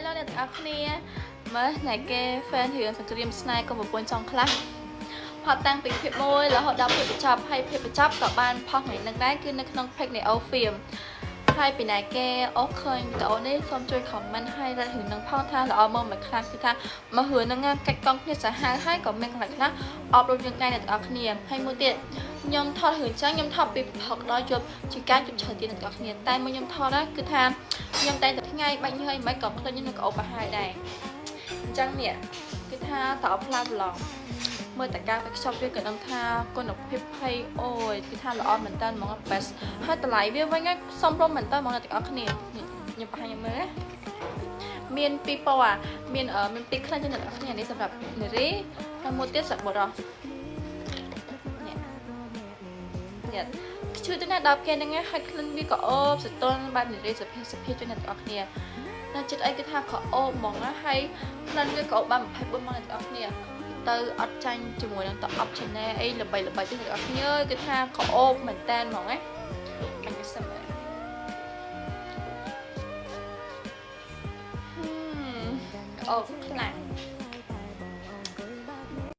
Hello អ្នកទាំងអស់គ្នាមើលណែគេ fan រឿងសង្គ្រាមស្នេហ៍កុំប្រពន្ធចង់ខ្លះផុតតាំងពីភាគ1រហូតដល់ភាគបញ្ចប់ហើយភាគបញ្ចប់ក៏បានផុសថ្ងៃនឹងដែរគឺនៅក្នុង page នៃ O Film ហើយពីណាគេអូសឃើញវីដេអូនេះសូមជួយ comment ហើយរករឿងនឹងផងថាល្អមើលមិនខ្លះគឺថាមករឿងហ្នឹងកាច់កង់គ្នាសាហាវហើយក៏មានកន្លែងខ្លះអប់រំយើងដែរអ្នកទាំងអស់គ្នាហើយមួយទៀតខ្ញុំថតរឿងចឹងខ្ញុំថតពីព្រឹកដល់យប់ជាការជប់ច្រើនទៀតអ្នកទាំងអស់គ្នាតែមួយខ្ញុំថតណាគឺថាខ្ញុំតែងតែថ្ងៃបាច់ញើយមិនក៏ឃើញខ្ញុំនឹងក៏អូបប្រហើយដែរអញ្ចឹងនេះគឺថាតើផ្លាប្លង់មើលតការទៅខ្ចប់វាក៏ដឹងថាគុណភាពភ័យអូយគឺថាល្អមែនតើហ្មង best ហើយតម្លៃវាវិញសមរម្យមែនតើហ្មងអ្នកទាំងអស់គ្នានេះខ្ញុំបង្ហាញឲ្យមើលណាមានពីរពណ៌មានមានពីរក្លិនចឹងអ្នកទាំងអស់គ្នានេះសម្រាប់នារីហើយមួយទៀតសម្រាប់បុរសនេះនេះជួយទៅណាដល់គេហ្នឹងហើយក្លិនវាក៏អូបសទន់បែបនារីសុភាពសុភាពជួយអ្នកទាំងអស់គ្នាតែចិត្តអីគឺថាក៏អូបហ្មងណាហើយក្លិនវាក៏អូបបាន24ម៉ោងអ្នកទាំងអស់គ្នាទៅអត់ចាញ់ជាមួយនឹងតអប់ channel អីល្បីល្បីទេអ្នកទាំងអស់គ្នាគឺថាក៏អូបមែនតែនហ្មងណាអញសិនមើលអូខ្លាំង